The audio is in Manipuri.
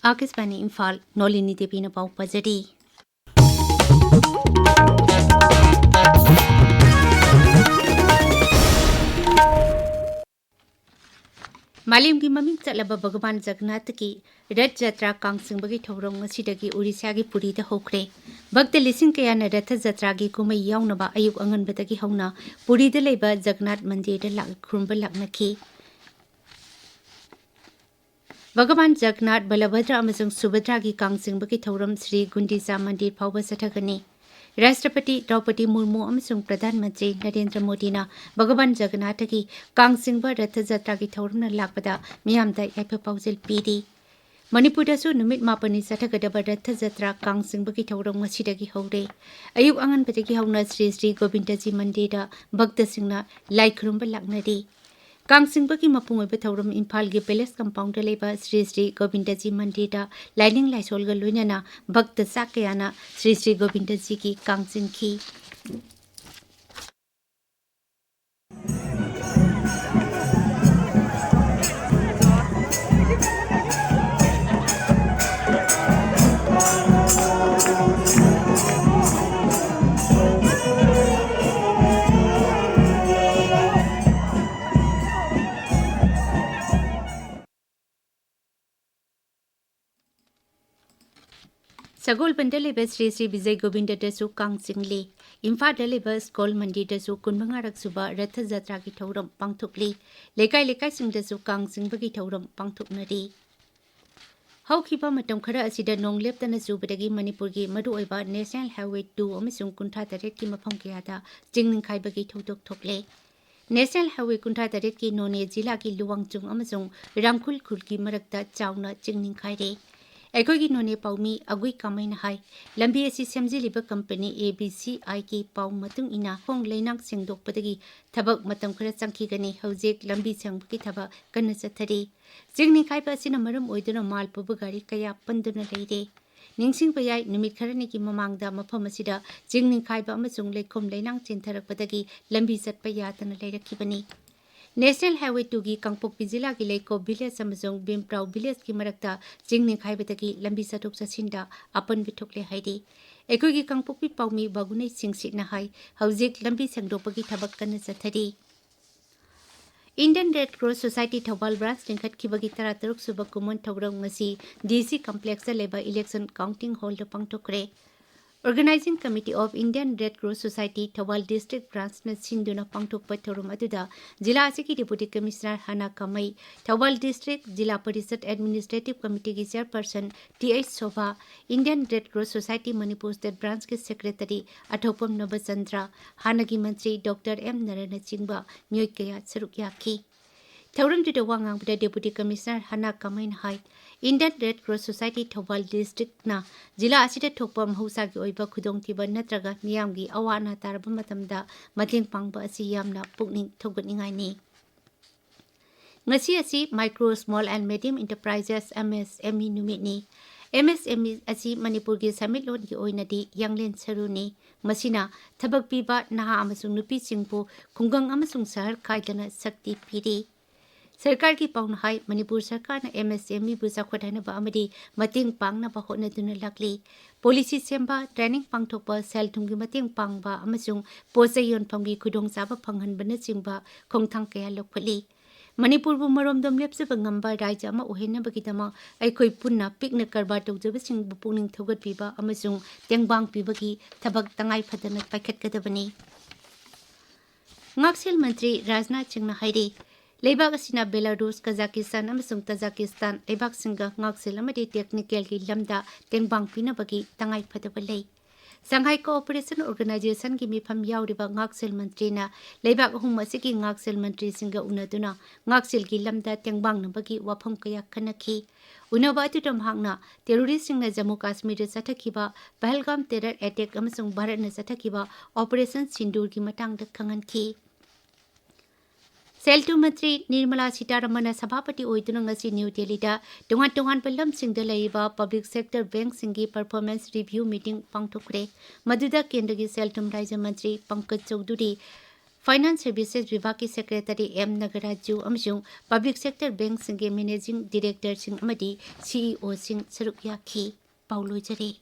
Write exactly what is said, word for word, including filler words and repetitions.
ꯑꯥꯀꯥꯁꯕꯥꯅꯤ ꯏꯝꯐꯥꯜ, ꯅꯣꯂꯤꯅꯤ ꯗꯦꯕꯤꯅ ꯄꯥꯎ ꯄꯥꯖꯔꯤ꯫ ꯃꯥꯂꯦꯝꯒꯤ ꯃꯃꯤꯡ ꯆꯠꯂꯕ ꯚꯒꯋꯥꯟ ꯖꯒꯟꯅꯥꯊꯀꯤ ꯔꯊ ꯖꯇ꯭ꯔꯥ ꯀꯥꯡ ꯆꯤꯡꯕꯒꯤ ꯊꯧꯔꯝ ꯉꯁꯤꯗꯒꯤ ꯎꯔꯤꯁ꯭ꯌꯥꯒꯤ ꯄꯨꯔꯤꯗ ꯍꯧꯈ꯭ꯔꯦ꯫ ꯚꯛꯇ ꯂꯤꯁꯤꯡ ꯀꯌꯥꯅ ꯔꯊ ꯖꯇ꯭ꯔꯥꯒꯤ ꯀꯨꯝꯍꯩ ꯌꯥꯎꯅꯕ ꯑꯌꯨꯛ ꯑꯉꯟꯕꯗꯒꯤ ꯍꯧꯅ ꯄꯨꯔꯤꯗ ꯂꯩꯕ ꯖꯒꯟꯅꯥꯊ ꯃꯟꯗꯤꯔꯗ ꯂꯥꯛ ꯈꯨꯔꯨꯝꯕ ꯂꯥꯛꯅꯈꯤ꯫ ꯚꯒꯋꯥꯟ ꯖꯒꯟꯅꯥꯊ, ꯕꯂꯚꯗ꯭ꯔ ꯑꯃꯁꯨꯡ ꯁꯨꯚꯗ꯭ꯔꯥꯒꯤ ꯀꯥꯡ ꯆꯤꯡꯕꯒꯤ ꯊꯧꯔꯝ ꯁ꯭ꯔꯤ ꯒꯨꯟꯗꯤꯆꯥ ꯃꯟꯗꯤꯔ ꯐꯥꯎꯕ ꯆꯠꯊꯒꯅꯤ꯫ ꯔꯥꯁꯇ꯭ꯔꯄꯇꯤ ꯗ꯭ꯔꯧꯄꯗꯤ ꯃꯨꯔꯃꯨ ꯑꯃꯁꯨꯡ ꯄ꯭ꯔꯙꯥꯟ ꯃꯟꯇ꯭ꯔꯤ ꯅꯔꯦꯟꯗ꯭ꯔ ꯃꯣꯗꯤꯅ ꯚꯒꯋꯥꯟ ꯖꯒꯟꯅꯥꯊꯒꯤ ꯀꯥꯡ ꯆꯤꯡꯕ ꯔꯊ ꯖꯇ꯭ꯔꯥꯒꯤ ꯊꯧꯔꯝꯅ ꯂꯥꯛꯄꯗ ꯃꯤꯌꯥꯝꯗ ꯌꯥꯏꯐ ꯄꯥꯎꯖꯦꯜ ꯄꯤꯔꯤ꯫ ꯃꯅꯤꯄꯨꯔꯗꯁꯨ ꯅꯨꯃꯤꯠ ꯃꯥꯄꯟꯅꯤ ꯆꯠꯊꯒꯗꯕ ꯔꯊ ꯖꯇ꯭ꯔꯥ ꯀꯥꯡ ꯆꯤꯡꯕꯒꯤ ꯊꯧꯔꯝ ꯉꯁꯤꯗꯒꯤ ꯍꯧꯔꯦ꯫ ꯑꯌꯨꯛ ꯑꯉꯟꯕꯗꯒꯤ ꯍꯧꯅ ꯁ꯭ꯔꯤ ꯁ꯭ꯔꯤ ꯒꯣꯕꯤꯟꯗꯖꯤ ꯃꯟꯗꯤꯔꯗ ꯚꯛꯇꯁꯤꯡꯅ ꯂꯥꯏ ꯈꯨꯔꯨꯝꯕ ꯂꯥꯛꯅꯔꯤ꯫ ꯀꯥꯡ ꯆꯤꯡꯕꯒꯤ ꯃꯄꯨꯡ ꯑꯣꯏꯕ ꯊꯧꯔꯝ ꯏꯝꯐꯥꯜꯒꯤ ꯄꯦꯂꯦꯁ ꯀꯝꯄꯥꯎꯟꯗ ꯂꯩꯕ ꯁ꯭ꯔꯤ ꯁ꯭ꯔꯤ ꯒꯣꯕꯤꯟꯗꯖꯤ ꯃꯟꯗꯤꯔꯗ ꯂꯥꯏꯅꯤꯡ ꯂꯥꯏꯁꯣꯜꯒ ꯂꯣꯏꯅꯅ ꯚꯛꯇ ꯆꯥꯛ ꯀꯌꯥꯅ ꯁ꯭ꯔꯤ ꯁ꯭ꯔꯤ ꯒꯣꯕꯤꯟꯗꯖꯤꯒꯤ ꯀꯥꯡ ꯆꯤꯡꯈꯤ꯫ ꯁꯒꯣꯜꯕꯟꯗ ꯂꯩꯕ ꯁ꯭ꯔꯤ ꯁ꯭ꯔꯤ ꯕꯤꯖꯩ ꯒꯣꯕꯤꯟꯗꯗꯁꯨ ꯀꯥꯡ ꯆꯤꯡꯂꯤ꯫ ꯏꯝꯐꯥꯜꯗ ꯂꯩꯕ ꯁ꯭ꯀꯣꯜ ꯃꯟꯗꯤꯔꯗꯁꯨ ꯀꯨꯟꯃꯉꯥꯔꯛ ꯁꯨꯕ ꯔꯊ ꯖꯇ꯭ꯔꯥꯒꯤ ꯊꯧꯔꯝ ꯄꯥꯡꯊꯣꯛꯂꯤ꯫ ꯂꯩꯀꯥꯏ ꯂꯩꯀꯥꯏꯁꯤꯡꯗꯁꯨ ꯀꯥꯡ ꯆꯤꯡꯕꯒꯤ ꯊꯧꯔꯝ ꯄꯥꯡꯊꯣꯛꯅꯔꯤ꯫ ꯍꯧꯈꯤꯕ ꯃꯇꯝ ꯈꯔ ꯑꯁꯤꯗ ꯅꯣꯡ ꯂꯦꯞꯇꯅ ꯆꯨꯕꯗꯒꯤ ꯃꯅꯤꯄꯨꯔꯒꯤ ꯃꯔꯨꯑꯣꯏꯕ ꯅꯦꯁꯅꯦꯜ ꯍꯥꯏꯋꯦ ꯇꯨ ꯑꯃꯁꯨꯡ ꯀꯨꯟꯊ꯭ꯔꯥ ꯇꯔꯦꯠꯀꯤ ꯃꯐꯝ ꯀꯌꯥꯗ ꯆꯤꯡ ꯅꯤꯡꯈꯥꯏꯕꯒꯤ ꯊꯧꯗꯣꯛ ꯊꯣꯛꯂꯦ꯫ ꯅꯦꯁꯅꯦꯜ ꯍꯥꯏꯋꯦ ꯀꯨꯟꯊ꯭ꯔꯥ ꯇꯔꯦꯠꯀꯤ ꯅꯣꯅꯦ ꯖꯤꯂꯥꯒꯤ ꯂꯨꯋꯥꯡꯆꯨꯡ ꯑꯃꯁꯨꯡ ꯔꯥꯡꯈꯨꯜ ꯈꯨꯜꯒꯤ ꯃꯔꯛꯇ ꯆꯥꯎꯅ ꯆꯤꯡ ꯅꯤꯡꯈꯥꯏꯔꯦ꯫ ꯑꯩꯈꯣꯏꯒꯤ ꯅꯣꯅꯦ ꯄꯥꯎꯃꯤ ꯑꯒꯨꯏ ꯀꯥꯃꯩꯅ ꯍꯥꯏ, ꯂꯝꯕꯤ ꯑꯁꯤ ꯁꯦꯝꯖꯤꯜꯂꯤꯕ ꯀꯝꯄꯅꯤ ꯑꯦ ꯕꯤ ꯁꯤ ꯑꯥꯏꯒꯤ ꯄꯥꯎ ꯃꯇꯨꯡ ꯏꯟꯅ ꯈꯣꯡ ꯂꯩꯅꯥꯡ ꯁꯦꯡꯗꯣꯛꯄꯗꯒꯤ ꯊꯕꯛ ꯃꯇꯝ ꯈꯔ ꯆꯪꯈꯤꯒꯅꯤ꯫ ꯍꯧꯖꯤꯛ ꯂꯝꯕꯤ ꯁꯦꯡꯕꯒꯤ ꯊꯕꯛ ꯀꯟꯅ ꯆꯠꯊꯔꯤ꯫ ꯆꯤꯡ ꯅꯤꯡꯈꯥꯏꯕ ꯑꯁꯤꯅ ꯃꯔꯝ ꯑꯣꯏꯗꯨꯅ ꯃꯥꯜ ꯄꯨꯕ ꯒꯥꯔꯤ ꯀꯌꯥ ꯄꯟꯗꯨꯅ ꯂꯩꯔꯦ꯫ ꯅꯤꯡꯁꯤꯡꯕ ꯌꯥꯏ, ꯅꯨꯃꯤꯠ ꯈꯔꯅꯤꯒꯤ ꯃꯃꯥꯡꯗ ꯃꯐꯝ ꯑꯁꯤꯗ ꯆꯤꯡ ꯅꯤꯡꯈꯥꯏꯕ ꯑꯃꯁꯨꯡ ꯂꯩꯈꯣꯝ ꯂꯩꯅꯥꯡ ꯆꯦꯟꯊꯔꯛꯄꯗꯒꯤ ꯂꯝꯕꯤ ꯆꯠꯄ ꯌꯥꯗꯅ ꯂꯩꯔꯛꯈꯤꯕꯅꯤ꯫ National Highway two ꯒꯤ ꯀꯥꯡꯄꯣꯛꯄꯤ ꯖꯤꯂꯥꯒꯤ ꯂꯩꯀꯣ village ꯑꯃꯁꯨꯡ ꯕꯤꯝꯄ꯭ꯔꯥꯎ village ꯀꯤ ꯃꯔꯛꯇ ꯆꯤꯡ ꯅꯤꯡꯈꯥꯏꯕꯗꯒꯤ ꯂꯝꯕꯤ ꯆꯠꯊꯣꯛ ꯆꯠꯁꯤꯟꯗ ꯑꯄꯟꯕ ꯊꯣꯛꯂꯦ ꯍꯥꯏꯔꯤ꯫ ꯑꯩꯈꯣꯏꯒꯤ ꯀꯥꯡꯄꯣꯛꯄꯤ ꯄꯥꯎꯃꯤ ꯕꯥꯒꯨꯅꯩ ꯁꯤꯡꯁꯤꯠꯅ ꯍꯥꯏ, ꯍꯧꯖꯤꯛ ꯂꯝꯕꯤ ꯁꯦꯡꯗꯣꯛꯄꯒꯤ ꯊꯕꯛ ꯀꯟꯅ ꯆꯠꯊꯔꯤ꯫ Indian Red Cross Society Thoubal branch ꯂꯤꯡꯈꯠꯈꯤꯕꯒꯤ ꯇꯔꯥꯇꯔꯨꯛ ꯁꯨꯕ ꯀꯨꯝꯑꯣꯟ ꯊꯧꯔꯝ ꯉꯁꯤ D C complex ꯇ ꯂꯩꯕ election counting hall the ꯄꯥꯡꯊꯣꯛꯈ꯭ꯔꯦ꯫ Organizing Committee of Indian Red Cross Society Thoubal district branch ꯅ ꯁꯤꯟꯗꯨꯅ ꯄꯥꯡꯊꯣꯛꯄ ꯊꯧꯔꯝ ꯑꯗꯨꯗ ꯖꯤꯂꯥ ꯑꯁꯤꯒꯤ Deputy Commissioner ꯍꯥꯅꯥ ꯀꯥꯃꯩ, ꯊꯧꯕꯥꯜ district ꯖꯤꯂꯥ ꯄꯔꯤꯁꯠ administrative committee ꯒꯤ chairperson T H Sobha, Indian Red Cross Society Manipur state branch ꯀꯤ secretary ꯑꯊꯣꯛꯄꯝ ꯅꯕꯆꯟꯗ꯭ꯔ, ꯍꯥꯟꯅꯒꯤ ꯃꯟꯇ꯭ꯔꯤ Doctor M ꯅꯔꯅꯆꯤꯡꯕ ꯃꯤꯑꯣꯏ ꯀꯌꯥ ꯁꯔꯨꯛ ꯌꯥꯈꯤ꯫ ꯊꯧꯔꯝꯗꯨꯗ ꯋꯥ ꯉꯥꯡꯕꯗ Deputy Commissioner ꯍꯥꯅꯥ ꯀꯥꯃꯩꯅ ꯍꯥꯏ, Indian Red Cross Society Thoubal district ꯅ ꯖꯤꯂꯥ ꯑꯁꯤꯗ ꯊꯣꯛꯄ ꯃꯍꯧꯁꯥꯒꯤ ꯑꯣꯏꯕ ꯈꯨꯗꯣꯡꯊꯤꯕ ꯅꯠꯇ꯭ꯔꯒ ꯃꯤꯌꯥꯝꯒꯤ ꯑꯋꯥ ꯑꯅꯥ ꯇꯥꯔꯕ ꯃꯇꯝꯗ ꯃꯇꯦꯡ ꯄꯥꯡꯕ ꯑꯁꯤ ꯌꯥꯝꯅ ꯄꯨꯛꯅꯤꯡ ꯊꯧꯒꯠꯅꯤꯡꯉꯥꯏꯅꯤ꯫ ꯉꯁꯤ ꯑꯁꯤ Micro, Small and Medium Enterprises, M S M E ꯅꯨꯃꯤꯠꯅꯤ꯫ M S M E ꯑꯁꯤ ꯃꯅꯤꯄꯨꯔꯒꯤ ꯁꯦꯟꯃꯤꯠꯂꯣꯟꯒꯤ ꯑꯣꯏꯅꯗꯤ ꯌꯥꯡꯂꯦꯟ ꯁꯔꯨꯅꯤ꯫ ꯃꯁꯤꯅ ꯊꯕꯛ ꯄꯤꯕ ꯅꯍꯥ ꯑꯃꯁꯨꯡ ꯅꯨꯄꯤꯁꯤꯡꯕꯨ ꯈꯨꯡꯒꯪ ꯑꯃꯁꯨꯡ ꯁꯍꯔ ꯈꯥꯏꯗꯅ ꯁꯛꯇꯤ ꯄꯤꯔꯤ꯫ ꯁꯔꯀꯥꯔꯒꯤ ꯄꯥꯎꯅ ꯍꯥꯏ, ꯃꯅꯤꯄꯨꯔ ꯁꯔꯀꯥꯔꯅ M S M E ꯕꯨ ꯆꯥꯎꯈꯠꯍꯟꯅꯕ ꯑꯃꯗꯤ ꯃꯇꯦꯡ ꯄꯥꯡꯅꯕ ꯍꯣꯠꯅꯗꯨꯅ ꯂꯥꯛꯂꯤ꯫ Policy ꯁꯦꯝꯕ, training ꯄꯥꯡꯊꯣꯛꯄ, ꯁꯦꯜ ꯊꯨꯝꯒꯤ ꯃꯇꯦꯡ ꯄꯥꯡꯕ ꯑꯃꯁꯨꯡ ꯄꯣꯠ ꯆꯩ ꯌꯣꯟꯐꯝꯒꯤ ꯈꯨꯗꯣꯡꯆꯥꯕ ꯐꯪꯍꯟꯕꯅꯆꯤꯡꯕ ꯈꯣꯡꯊꯥꯡ ꯀꯌꯥ ꯂꯧꯈꯠꯂꯤ꯫ ꯃꯅꯤꯄꯨꯔꯕꯨ ꯃꯔꯣꯝꯗꯣꯝ ꯂꯦꯞꯆꯕ ꯉꯝꯕ ꯔꯥꯖ꯭ꯌ ꯑꯃ ꯑꯣꯏꯍꯟꯅꯕꯒꯤꯗꯃꯛ ꯑꯩꯈꯣꯏ ꯄꯨꯟꯅ ꯄꯤꯛꯅ ꯀꯔꯕꯥꯔ ꯇꯧꯖꯕꯁꯤꯡꯕꯨ ꯄꯨꯛꯅꯤꯡ ꯊꯧꯒꯠꯄꯤꯕ ꯑꯃꯁꯨꯡ ꯇꯦꯡꯕꯥꯡ ꯄꯤꯕꯒꯤ ꯊꯕꯛ ꯇꯉꯥꯏ ꯐꯗꯅ ꯄꯥꯏꯈꯠꯀꯗꯕꯅꯤ꯫ ꯉꯥꯛꯁꯦꯜ ꯃꯟꯇ꯭ꯔꯤ ꯔꯥꯖꯅꯥꯊ ꯁꯤꯡꯅ ꯍꯥꯏꯔꯤ, ꯂꯩꯕꯥꯛ ꯑꯁꯤꯅ ꯕꯦꯂꯥꯔꯨꯁ, ꯀꯖꯥꯀꯤꯁꯇꯥꯟ ꯑꯃꯁꯨꯡ ꯇꯥꯖꯥꯀꯤꯁꯇꯥꯟ ꯂꯩꯕꯥꯛꯁꯤꯡꯒ ꯉꯥꯛꯁꯦꯜ ꯑꯃꯗꯤ technical ꯒꯤ ꯂꯝꯗ ꯇꯦꯡꯕꯥꯡ ꯄꯤꯅꯕꯒꯤ ꯇꯉꯥꯏ ꯐꯗꯕ ꯂꯩ꯫ Shanghai Cooperation Organization ꯒꯤ ꯃꯤꯐꯝ ꯌꯥꯎꯔꯤꯕ ꯉꯥꯛꯁꯦꯜ ꯃꯟꯇ꯭ꯔꯤꯅ ꯂꯩꯕꯥꯛ ꯑꯍꯨꯝ ꯑꯁꯤꯒꯤ ꯉꯥꯛꯁꯦꯜ ꯃꯟꯇ꯭ꯔꯤꯁꯤꯡꯒ ꯎꯅꯗꯨꯅ ꯉꯥꯛꯁꯦꯜꯒꯤ ꯂꯝꯗ ꯇꯦꯡꯕꯥꯡꯅꯕꯒꯤ ꯋꯥꯐꯝ ꯀꯌꯥ ꯈꯟꯅꯈꯤ꯫ ꯎꯅꯕ ꯑꯗꯨꯗ ꯃꯍꯥꯛꯅ terrorist ꯁꯤꯡꯅ ꯖꯝꯃꯨ ꯀꯥꯁꯃꯤꯔꯗ ꯆꯠꯊꯈꯤꯕ ꯄꯍꯜꯒꯥꯝ terror attack ꯑꯃꯁꯨꯡ ꯚꯥꯔꯠꯅ ꯆꯠꯊꯈꯤꯕ Operation ꯁꯤꯟꯗꯨꯔꯒꯤ ꯃꯇꯥꯡꯗ ꯈꯪꯍꯟꯈꯤ꯫ ꯁꯦꯜ ꯊꯨꯝ ꯃꯟꯇ꯭ꯔꯤ ꯅꯤꯔꯃꯂꯥ ꯁꯤꯇꯥꯔꯥꯃꯟꯅ ꯁꯚꯥꯄꯇꯤ ꯑꯣꯏꯗꯨꯅ ꯉꯁꯤ ꯅ꯭ꯌꯨ ꯗꯦꯜꯂꯤꯗ ꯇꯣꯉꯥꯟ ꯇꯣꯉꯥꯟꯕ ꯂꯝꯁꯤꯡꯗ ꯂꯩꯔꯤꯕ public sector bank ꯁꯤꯡꯒꯤ performance review meeting ꯄꯥꯡꯊꯣꯛꯈ꯭ꯔꯦ꯫ ꯃꯗꯨꯗ ꯀꯦꯟꯗ꯭ꯔꯒꯤ ꯁꯦꯜ ꯊꯨꯝ ꯔꯥꯖ꯭ꯌ ꯃꯟꯇ꯭ꯔꯤ ꯄꯪꯀꯖ ꯆꯧꯙꯨꯔꯤ, Finance Services ꯕꯤꯚꯥꯒꯀꯤ Secretary ꯑꯦꯝ ꯅꯥꯒꯔꯥꯖꯨ ꯑꯃꯁꯨꯡ Public Sector Bankꯁꯤꯡꯒꯤ Managing Directorꯁꯤꯡ ꯑꯃꯗꯤ CEOꯁꯤꯡ ꯁꯔꯨꯛ ꯌꯥꯈꯤ꯫ ꯄꯥꯎ ꯂꯣꯏꯖꯔꯦ꯫